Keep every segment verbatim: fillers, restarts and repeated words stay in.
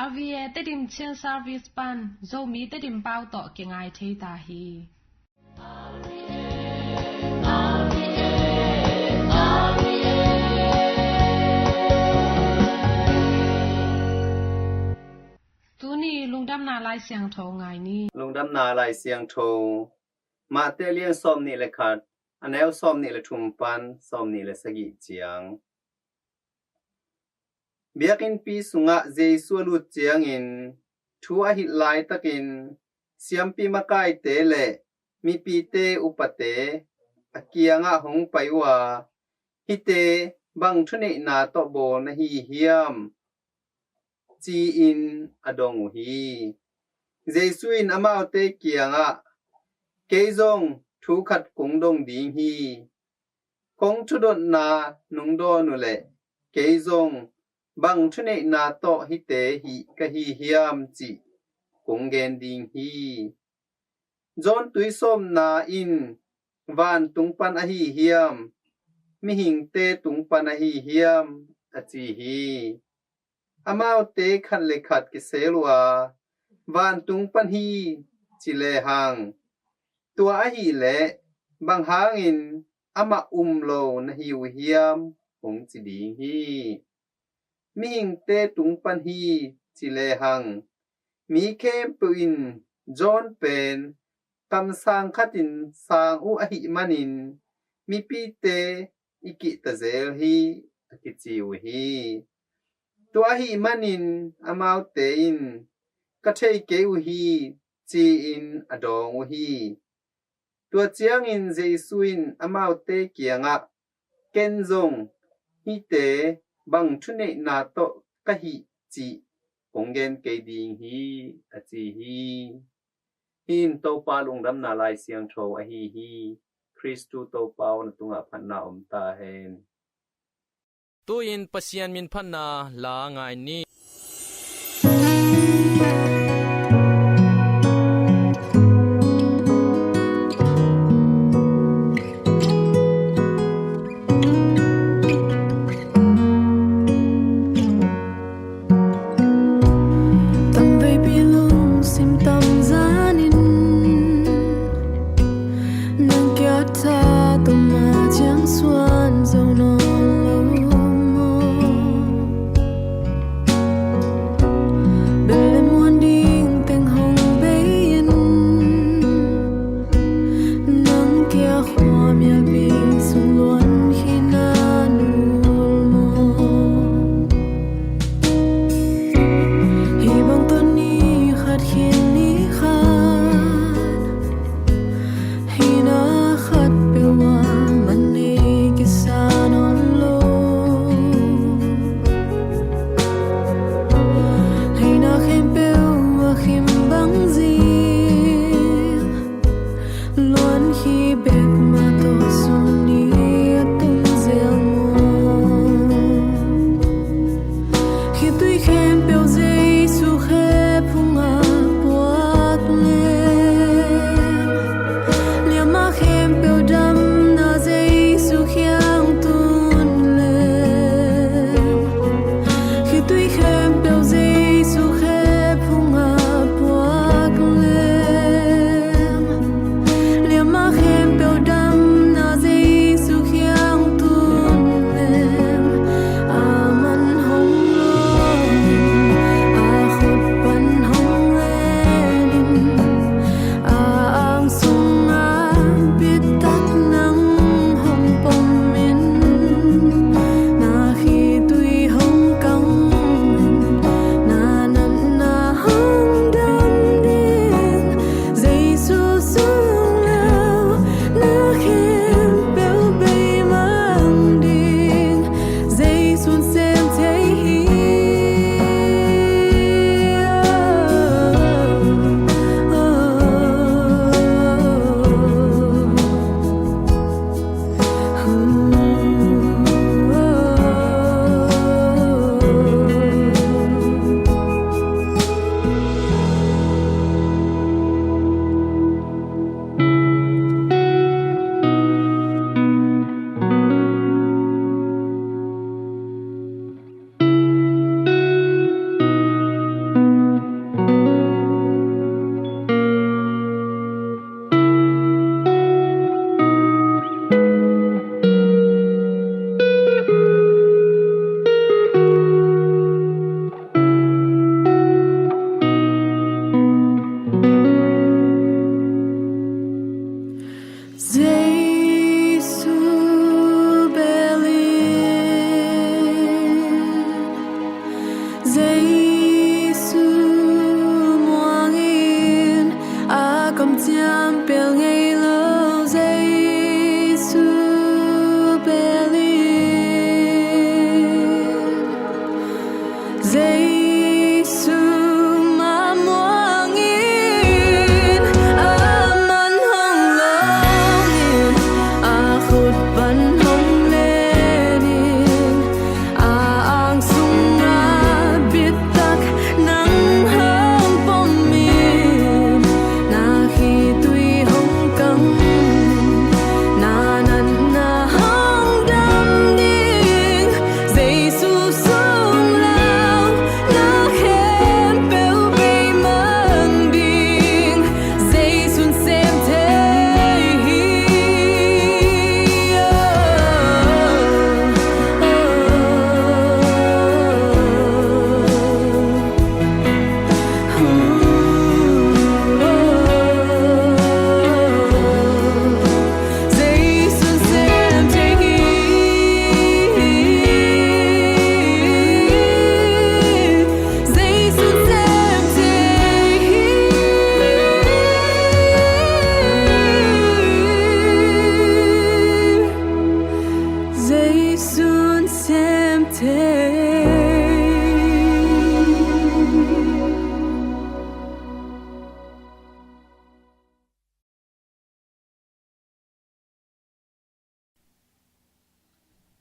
R V A Tedim Chin Service pan Zomi Tedim pau tawh kingai thei ta hi. Tuni lungdamna Lai Siangtho ngai ni. Lungdamna Lai Siangtho, Mate lian sawm nih le khat, a neu sawm nih le thum pan sawm nih le sagih ciang. Biakinnpi sungah Jesu a lut ciangin thu a hilh laitakin siampi makaite le mipite upate a kiangah hong pai uh a, hihte bang thuneihna tawh bawl na hi hiam, ci-in a dong uh hi. Jesu in amaute kiangah, kei zong thu khat kong dong ding hi. Kong thudotna nong dawn uh leh kei zong bang thuneihna tawh hihte hih ka hi hiam cih kong gen ding hi. John tuisawpna in vantung pan ahi hiam, mihingte tung pan ahi hiam, a ci hi. Amaute khat le khat kisel uh a, vantung pan hi ci lehang, tua ahih leh bang hangin amah um lo na hi uh hiam, hong ci ding hi. Mihingte tung pan hi ci lehang, mi khempeuh in John pen kamsang khatin sang uh ahih manin mipite i kihta zel hi, a kici uh hi. Tua ahih manin amaute in, ka thei kei uh hi, ci-in a dawng uh hi. Tua ciangin Jesu in amaute kiangah, ken zong hihte bang thuneihna tawh ka hih cih kong gen kei ding hi, a ci hi. Hih in Topa lungdamna Lai Siangtho ahi hi. Khristu Topa aw, na tungah phatna om ta hen. Tu-in Pasian min phatna la ngai ni. Tamveipi lungsim tamzanin nang kiat tha tua ma ciang suan zo nawn lo maw?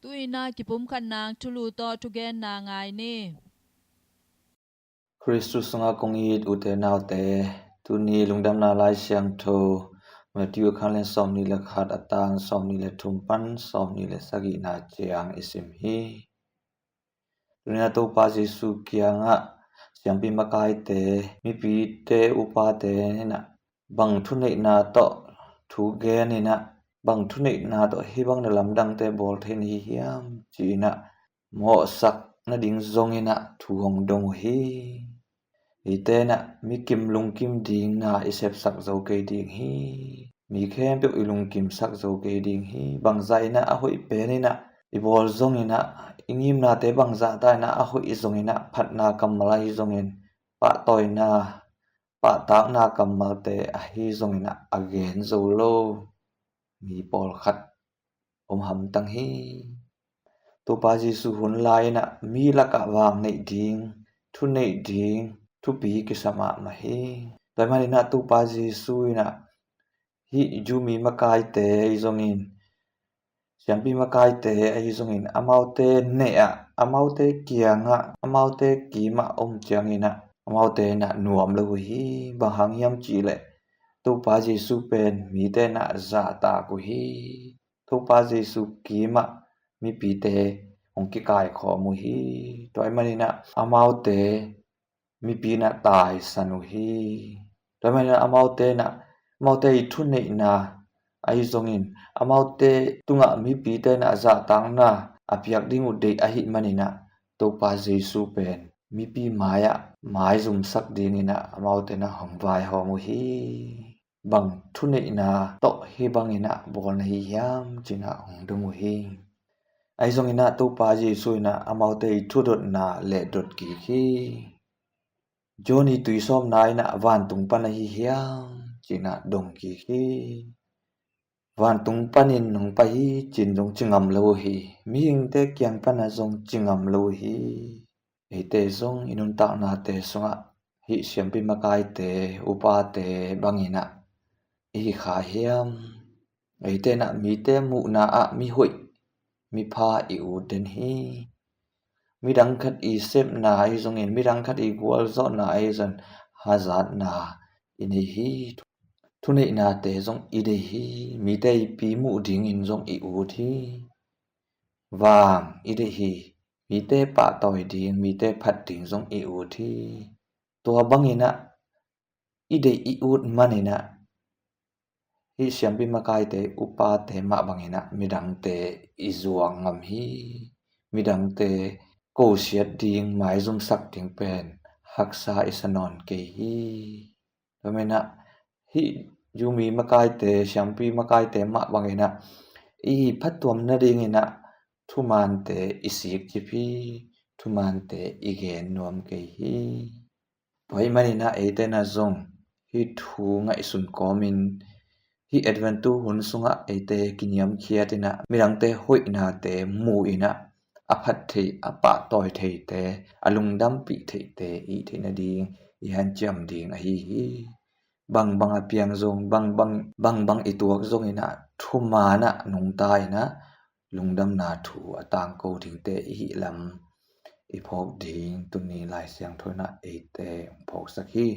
Tu-in ah kipumkhatna thulu tawh thugenna ngai ni. Khristu sungah kong it ute naute, tuni lungdamna Lai Siangtho Matthew a khanlen sawmnih le khat, a tang sawmnih le thum pan sawmnih le sagihna ciang i sim hi. Tuni-in ah Topa Jesu kiangah siampi makaite, mipite, upate in ah bang thuneihna tawh thu gen in ah, bang thuneihna tawh hih bang na lamdangte bawl thei na hi hiam ci-in ah mawhsak nading zong in ah thu hong dong uh hi. Eite in ah mikim lungkim ding na i sepsak zo kei ding hi. Mi khempeuh i lungkimsak zo kei ding hi. Bangzah in ah a hoih pen in ah i bawl zong in ah, i ngimnate bangzah ta in ah a hoih zong in ah, phatna kammal ahi zongin, pahtawina, pahtakna kammalte ahi zongin ah a gen zo lo mi pawlkhat om hamtang hi. Topa Jesu hun lai in ah mi lakah vang neih ding, thu neih ding thupi kisa mahmah hi. Tua ahih manin ah Topa Jesu in ah hih Jew mi makaite ahi zongin, siampi makaite ahi zongin, amaute neh ah, amaute kiangah, amaute kimah om ciangin ah amaute in ah nuam lo uh hi. Bang hang hiam cih leh Topa Jesu pen mite in ah zahtak uh hi. Topa Jesu kimah mipite hong kikaikhawm uh hi. Tua ahih manin ah amaute mipi in ah taisan uh hi. Tua ahih manin ah amaute in ah, amaute i thuneihna ahi zongin, amaute tungah mipite in ah zahtakna a piak ding uh deih ahih manin ah Topa Jesu pen mipi mai-ah maizumsak dingin ah amaute in ah hong vaihawm uh hi. Bang thuneihna tawh hih bangin ah bawl na hi hiam ci-in ah hong dong uh hi. Ahi zongin ah Topa Jesu in ah amaute i thudotna lehdot kik hi. John i tuisawmna in ah vantung pan ahi hiam ci-in ah dong kik hi. Vantung panin hong pai hi ci-in zong ci ngam lo uh hi. Mihingte kiang pan ah zong ci ngam lo uh hi. Eite zong i nuntaknate sungah hih siampi makaite, upate bangin ah i hi kha hiam? Eite in ah mite muhna ah mihoih, mipha i ut den hi. Midang khat i sepna ahi zongin, midang khat i gualzawhna ahi zongin hazatna i nei hi. Thuneihnate zong i deih hi. Mite i pi muh dingin zong i ut hi. Vang i deih hi. Mite pahtawi ding, mite phat ding zong i ut hi. Tua bangin ah i deih i ut manin ah hih siampi makaite, upate mah bangin ah midangte i zuak ngam hi. Midangte kosiat ding, maizumsak ding pen haksa i sa nawn kei hi. Tua manin ah hih Jew mi makaite, siampi makaite mah bangin ah i phattuam nadingin ah thumaante i sikcip hi. Thumaante i gen nuam kei hi. Tua ahih manin ah eite in ah zong hih thu ngaihsun kawmin, hih Adventu hun sungah eite kiniamkhiat in ah midangte hoihnate mu in ah a phat thei, a pahtawi theite, a lungdampih theite i hih theih nading i hanciam ding ahi hi. Bangbang a piang zong, bangbang, bangbang i tuak zongin ah thumaan ah nungta in ah lungdamna thu a tangko dingte i hih lam i phawk ding tuni Lai Siangtho in ah eite hong phawksak hi.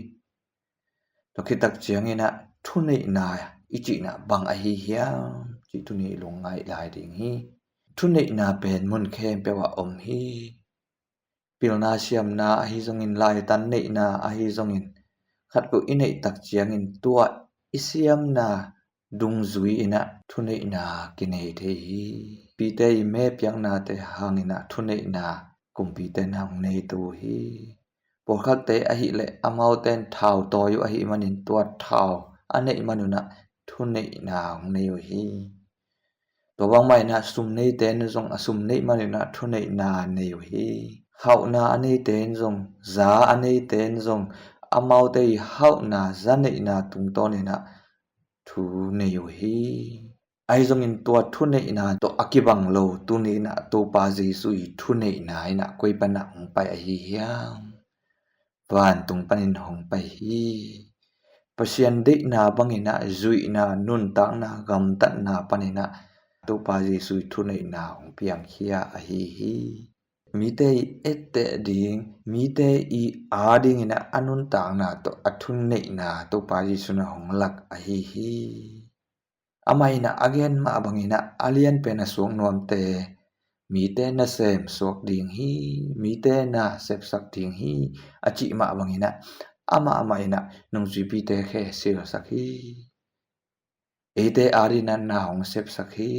Tua khit tak ciangin ah thuneihna i cihna bang ahi hiam cih tuni i lungngaih lai ding hi. Thuneihna pen mun khempeuh ah om hi. Pilna siamna ahi zongin, laitan neihna ahi zongin, khatpeuh i neih tak ciangin tua i siamna dungzui in ah thuneihna kinei thei hi. Pite i me piaknate hangin ah thuneihna kumpite in ah hong nei to uh hi. Pawlkhatte ahih leh amaute in thau tawi uh ahih manin tua thau a neih man un ah thuneihna hong nei uh hi. Tua bangmah in ah sum neite in zong a sum neih man un ah thuneihna nei uh hi. Hauhna a neite in zong, za a neite in zong amaute i hauhna, za neihna tungtawn in ah thu nei uh hi. Ahi zongin tua thuneihna tawh a kibang lo tuni in ah Topa Jesu i thuneihna in ah koi pan ah hong pai ahi hiam? Vantung panin hong pai hi. Pasian deihna bangin ah zuihna, nuntakna, gamtatna panin ah Topa Jesu i thuneihna hong piangkhia ahi hi. Mite i etteh ding, mite i adingin a nuntakna tawh a thuneihna Topa Jesu in a hong lak ahi hi. Amah in a gen mah bangin a lianpen a suak nuamte, mite nasem suak ding hi, mite na sepsak ding hi, a cih mah bangin a amah amah in a nungzuipite khe silsak hi. Eite adingin a na hong sepsak hi,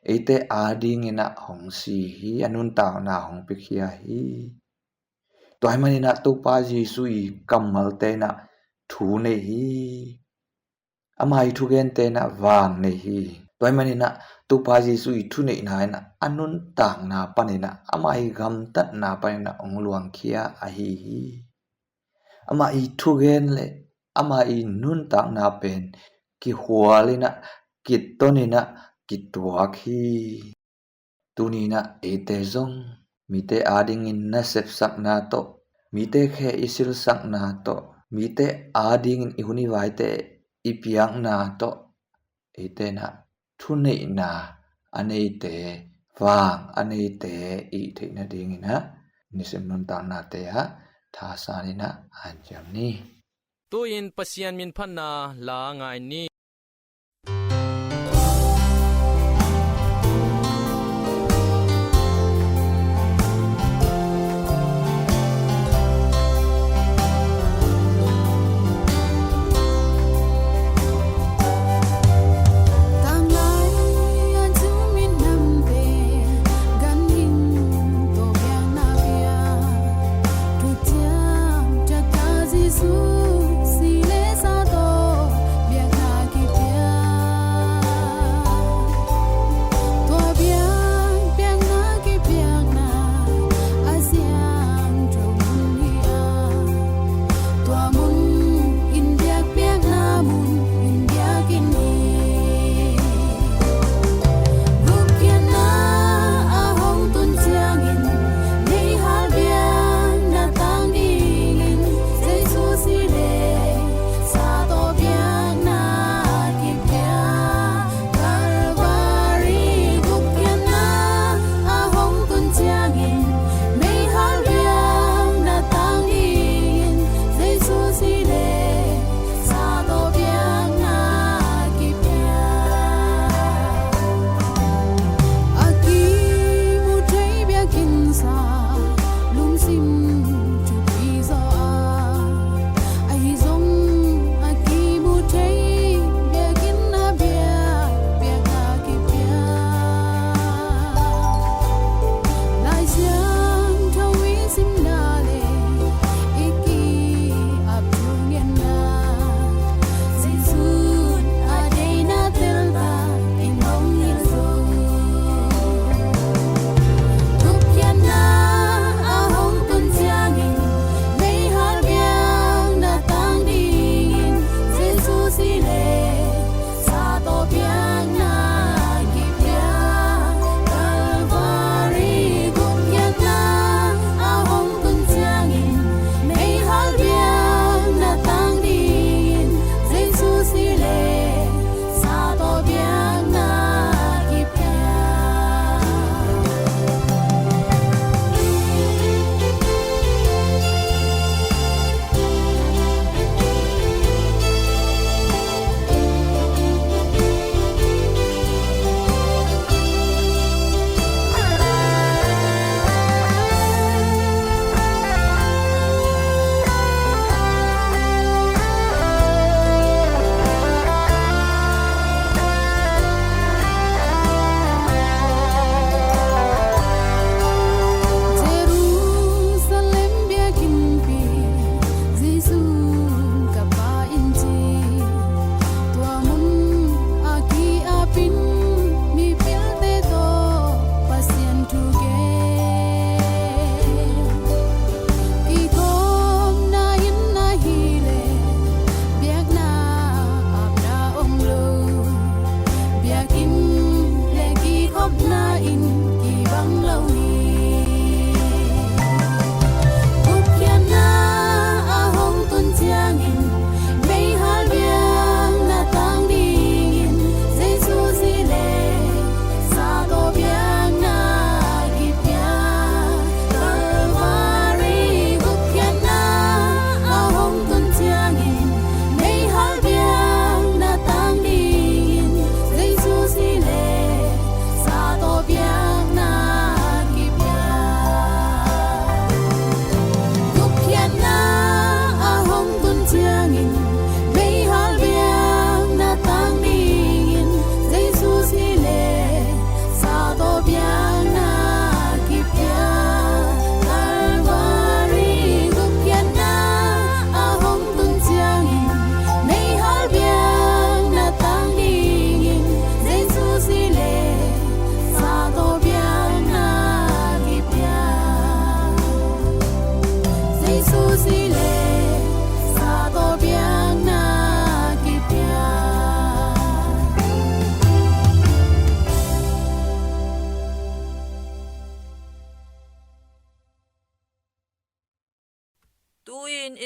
eite adingin a hong si hi, a nuntakna hong piakhia hi. Tua ahih manin a Topa Jesu i kammalte in a thu nei hi. Ama i thugente in a vang nei hi. Tua ahih manin a Topa Jesu i thuneihna in a nuntakna panin a ama i gamtatna panin a hong luangkhia ahi hi. Ama i thugen le ama i nuntakna pen kihual in a, kiton in a, kituak hi. Tuni in a eite zong mite adingin na sepsakna tawh, mite khe i silsakna tawh, mite adingin i hun i vaite i piakna tawh, eite in a thuneihna a neite, vang a neite i theih nadingin a nisim nuntaknate ah thasan in a hanciam ni. Tu-in Pasian min phatna la ngai ni.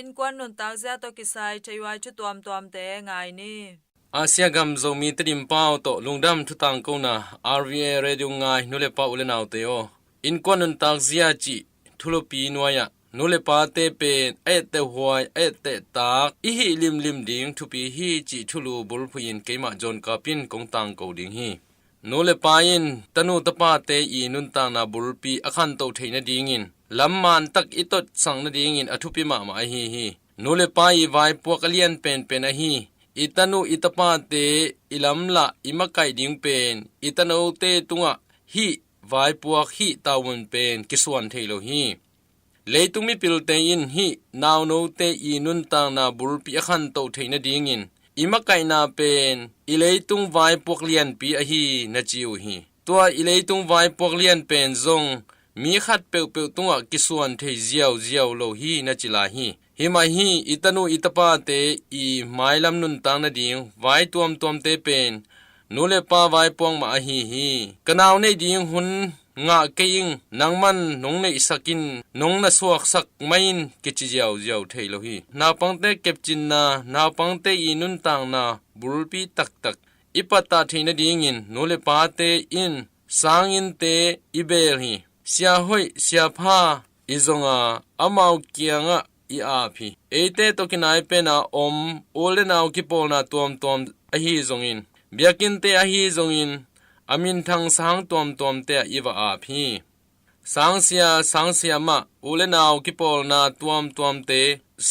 Innkuan nuntakzia tawh kisai theihuai thu tuamtuamte ngai ni. Asia gam Zomi Tedim pau tawh lungdam thu tangkona R V A Radio ngai nu le pa u le naute aw. Innkuan nuntakzia cih thulupi nuai-ah nu le pate pen a etteh huai, a etteh tak i hih limlim ding thupi hi cih thulu bulphuh in keimah John Kap in kong tangko ding hi. Nu le pa in tanu tapate i nuntakna bulpi a khantoh theih nadingin lam mantak i totsak nadingin a thupi mahmah ahi hi. Nu le pa i vaipuak a lian penpen ahi i tanu i tapate i lamlah i makaih ding pen i tanote tungah hih vaipuak, hih tavuan pen kisuan thei lo hi. Leitung mipilte in hih naunote i nuntakna bulpi a khantoh theih nadingin i makaihna pen i leitung vaipuak lianpi ahi na ci uh hi. Tua i leitung vaipuak lian pen zong mi khat peuhpeuh tungah kisuan thei ziauziau lo hi na ci lai hi. Himah hi i tanu i tapate i mailam nuntak nading vai tuamtuamte pen nu le pa vaipuak mah ahi hi. Ka nau neih ding hun ngah kei ing, nangman nong neihsak in, nong na suaksak mah in kici ziauziau thei lo hi. Naupangte kepcinna, naupangte i nuntakna bulpi taktak i pattah theih nadingin nu le pate in sanginnte i beel hi. Sia hoih, sia pha i zong a, amau kiangah i ap hi. Eite tawh kinai pena om u le nau kipawlna tuamtuam ahi zongin, biakinnte ahi zongin, a minthang sang tuamtuamte ah i va ap hi. Sangsia, sangsia mah u le nau kipawlna tuamtuamte,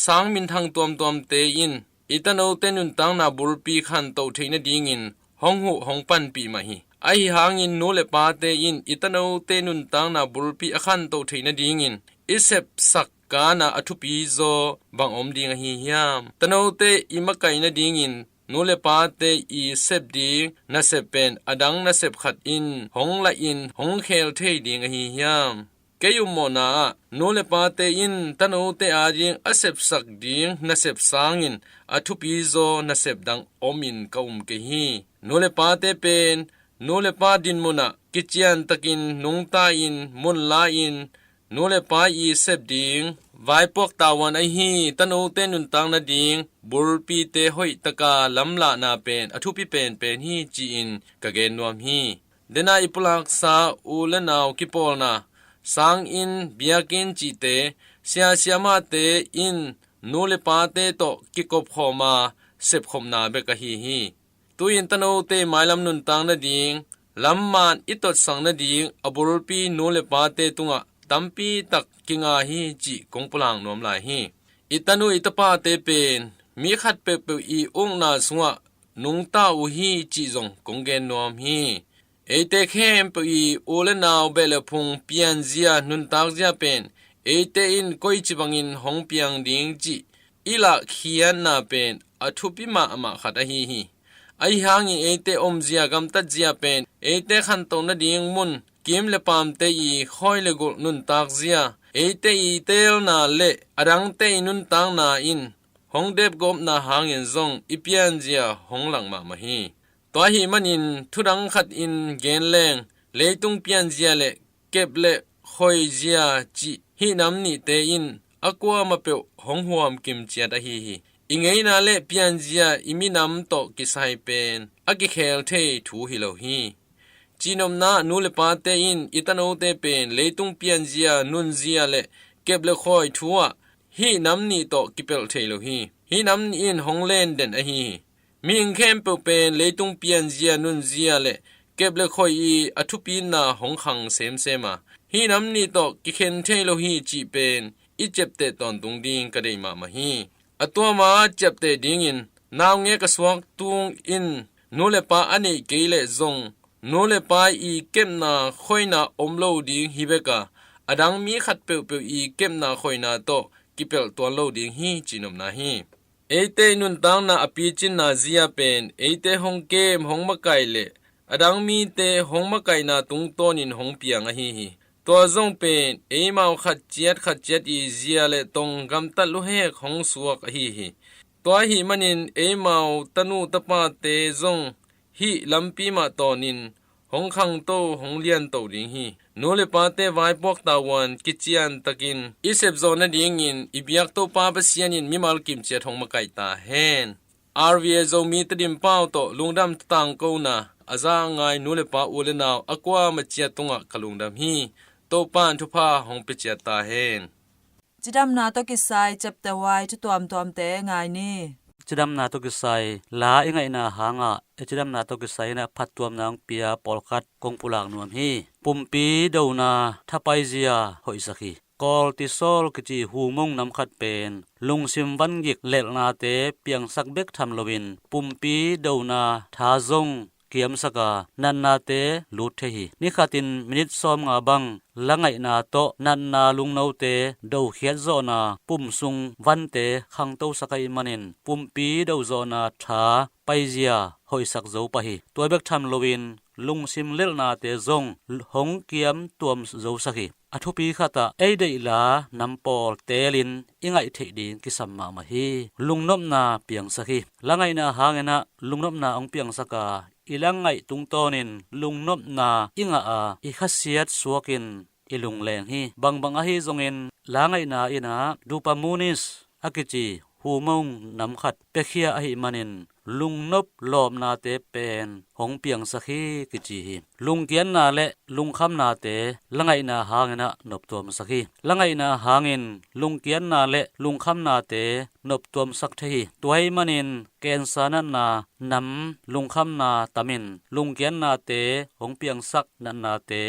sang minthang tuamtuamte in i tanote nuntakna bulpi khantoh theih nadingin hong huh hong panpih mah hi. Ahi hangin nu le pate in i tanote nuntakna bulpi a khantoh theih nadingin i sepsak kana a thupi zaw bang om ding ahi hiam? Tanote i makaih nadingin nu le pate i sep ding nasep pen a dang nasep khat in hong lahin hong khel thei ding ahi hiam? Kei ummawhna ah nu le pate in tanote ading a sepsak ding nasep sangin a thupi zaw nasep dang omin ka um kei hi. Nu le pate pen nu le pa dinmun ah kiciantakin nungta-in mun la-in nu le pa i sep ding vaipuak tavuan ahi tanote nuntak nading bulpite hoihtaka lamlahna pen a thupi penpen hi ci-in ka gen nuam hi. Dena i pulaksa u le nau kipawlna, sanginn, biakinn cihte, sia siamahte in nu le pate tawh kikopkhawma sepkhopna bek ahi hi. Tu-in tanote mailam nuntak nading lamman i totsak nading a bulpi nu le pate tungah tampi tak kinga hi cih kong pulak nuam lai hi. I tanu i tapate pen mi khat peuhpeuh i ukna sungah nungta uh hi cih zong kong gen nuam hi. Eite khempeuh i u le nau beh le phung pianzia nuntakzia pen eite in koici bangin hong piang ding cih i lahkhiatna pen a thupi mahmah khat ahi hi. Ahi hangin eite omzia gamtatzia pen eite khantoh nading mun, kim le paamte i khawi le gulh nuntakzia, eite i teelna le a dangte i nuntakna in hong depgawpna hangin zong i pianzia hong lang mahmah hi. Tua ahih manin thudang khat in gen leng, leitung pianzia le kep le khoizia cih hih nam nihte in a kuamah peuh hong huam kimciat ahi hi. I ngeina le pianzia i minam tawh kisai pen a kikhel thei thu hi lo hi. Cihnopna, nu le pate in i tanote pen leitung pianzia, nunzia le kep le khawi thu ah hih nam nih tawh kipelh thei lo hi. Hih nam nih in hong len den ahi hi. Mihing khempeuh pen leitung pianzia, nunzia le kep le khawi i a thupina hong khang semsem a, hih nam nih tawh kikhen thei lo hi cih pen i ciapteh tawntung ding ka deih mahmah hi. A tuama ciapteh dingin naungek a suak tung in nu le pa a neih kei leh zong nu le pa i kepna khoina om lo ding hi bek a, a dang mi khat peuhpeuh i kepna khoina tawh kipelh tuan lo ding hi cihnopna hi. Eite i nuntakna a picinna zia pen eite hong kem hong makaih le a dang mite hong makaihna tungtawnin hong piang ahi hi. Tua zong pen eimau khat ciat khat ciat i zia le tong gamtat luhek hong suak ahi hi. Tua ahih manin eimau tanu tapate zong hih lampi mah tawnin hong khangto, hong lianto ding hi. Nu le pate vaipuak tavuan kician takin i sepzawh nadingin i biak Topa Pasian in mimal kimciat hong makaih ta hen. R V A Zomi Tedim pau tawh lungdam tangkona a za a ngai nu le pa, u le nau a kuamah ciat tungah ka lungdam hi. Topa in thupha hong pia ciat ta hen. Cidamna tawh kisai chapter Y thu tuamtuamte ngai ni. Cidamna tawh kisai la i ngaihna hangah i cidamna tawh kisai inah phattuamna hong pia pawlkhat kong pulak nuam hi. Pumpi dona thapaizia hoihsak hi. Cortisol kici hormone nam khat pen lungsim vangik lelhnate piangsak bek tham loin pumpi dona tha zong kiamsak a, natnate lut thei hi. Nikhatin minit sawmnga bang la ngaihna tawh natna lungnote dokhiat zawhna pum sung vante khangtosak ahih manin pumpi do zawhna tha paizia hoihsak zo pah hi. Tua bek tham loin lungsim lelhnate zong hong kiam tuam zosak hi. A thupi khatah ei deih la nam pawl teelin i ngaih theih ding kisam mahmah hi. Lungnopna piangsak hi. La ngaihna hanginah lungnopna hong piangsak a, i la ngaih tungtawnin lungnopna i ngah a, i khasiat suakin i lungleng hi. Bangbang ahi zongin la ngaihna inah dopamine a kici hormone nam khat piakhia ahih manin lungnop lawpnate pen hong piangsak hi kici hi. Lungkiatna le lungkhamnate la ngaihna hanginah noptuamsak hi. La ngaihna hangin lungkiatna le lungkhamnate noptuamsak thei hi. Tua ahih manin cancer natna nam lungkhamna tamin lungkiatnate hong piangsak natnate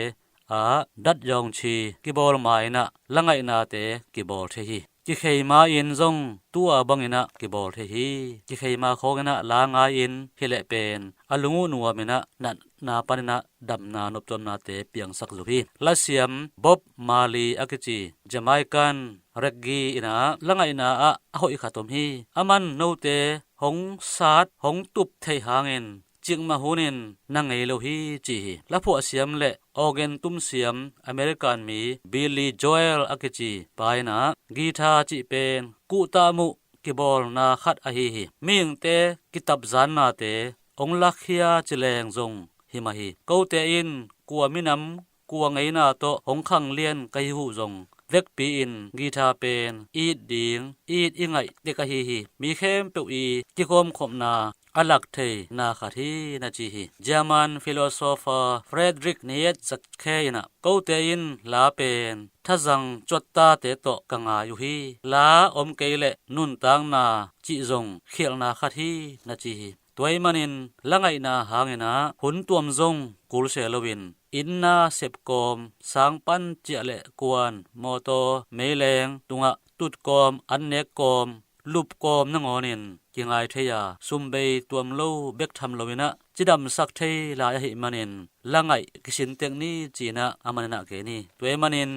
ah dat yawngchi kibawl ma inah la ngaihnate kibawl thei hi. Kikhei ma-in zong tua banginah kibawl thei hi. Kikhei ma khawnginah la ngai-in hileh pen a lung uh nuaminah natna paninah damna noptuamnate piangsak zo hi. Lasiam Bob Marley a kici Jamaican reggae inah la ngaihna ah a hoih khat om hi. Aman note hong sat hong tup theih hangin cikmah hunin na ngei lo hi ci hi. Laphuah siam le organ tum siam American mi Billy Joel a kici pa inah guitar cih pen kuhtah muh kibawlna khat ahi hi. Mihingte kitapzannate hong lakkhia cileng zong hi mah hi. Kote in kua minam kua ngeina tawh hong khanglian ka hi uh zong vekpi-in guitar pen it ding it i ngaih tek ahi hi. Mi khempeuh i kikawmkhopna a lak theina khat hi na ci hi. German philosopher Friedrich Nietzsche inah kote in la pen thazang cuattate tawh ka ngai uh hi. La om kei leh nuntakna cih zong khialhna khat hi na ci hi. Tua ahih manin la ngaihna hanginah hun tuam zong kulsia loin inn na sep kawm, sangpan ciah le kuan, mawtaw, meileng tungah tut kawm, an nek kawm, lup kawm nangawnin kingai thei a, sumbei tuam lo bek tham loinah cidamsak thei lai ahih manin la ngaih kisin tek ni ci-inah a maninah gen hi. Tua ahih manin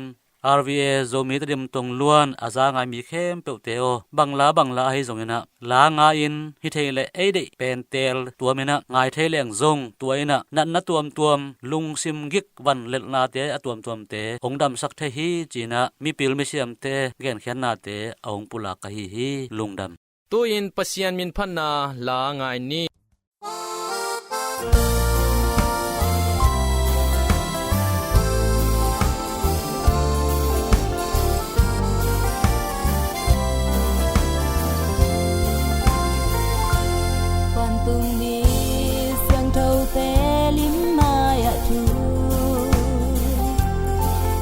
R V A Zomi Tedim tong luan a za ngai mi khempeuhte aw, bangla bangla ahi zonginah la ngai-in hi thei leh ei deih pen teel tuaminah ngai thei leng zong tua inah natna tuamtuam, lungsim gik van lelhnate a tuamtuamte hong damsak thei hi ci-inah mipil misiamte genkhiatnate a hong pulak ka hi hi. Lungdam. Tu-in Pasian minphatna la ngai ni. Vantung mi siangthote lim mai-ah thu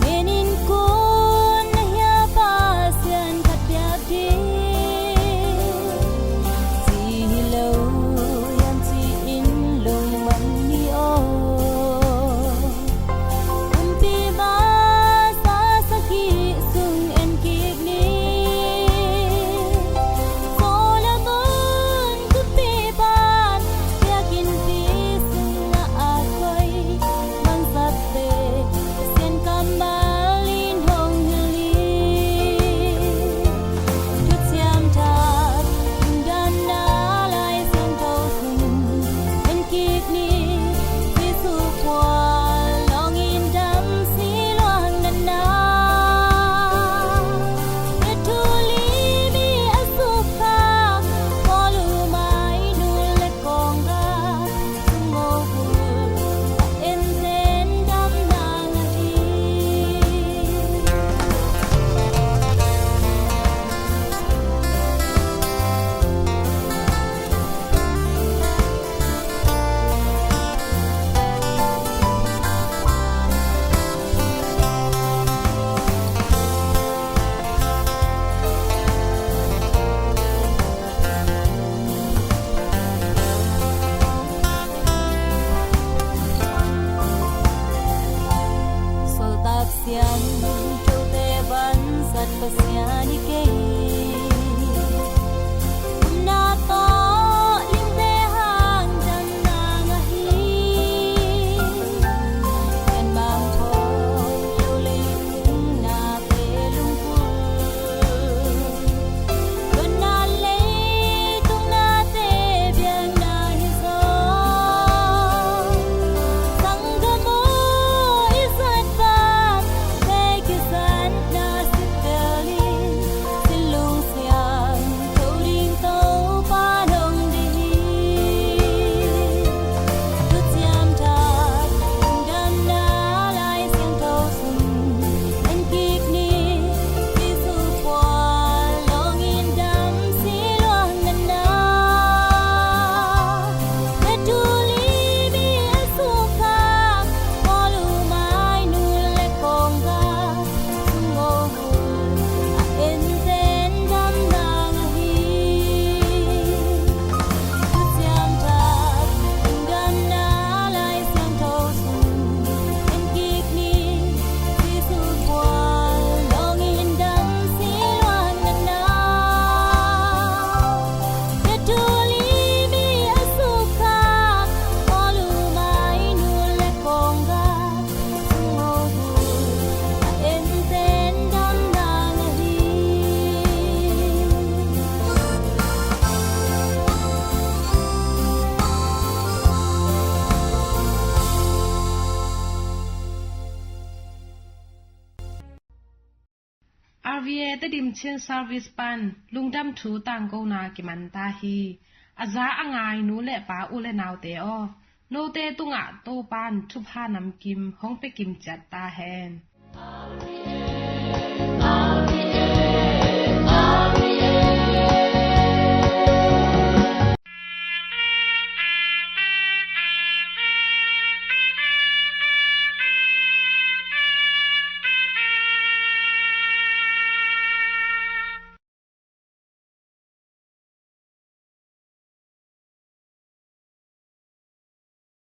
ngenin kun na hia Pasian khat piak ding ci hi lo hiam ci-in lungmang Tedim Chin Service pan lungdam thu tangkona kiman ta hi. A za a ngai nu le pa, u le naute aw, note tungah Topan thupha namkim hong pia kim ciat ta hen.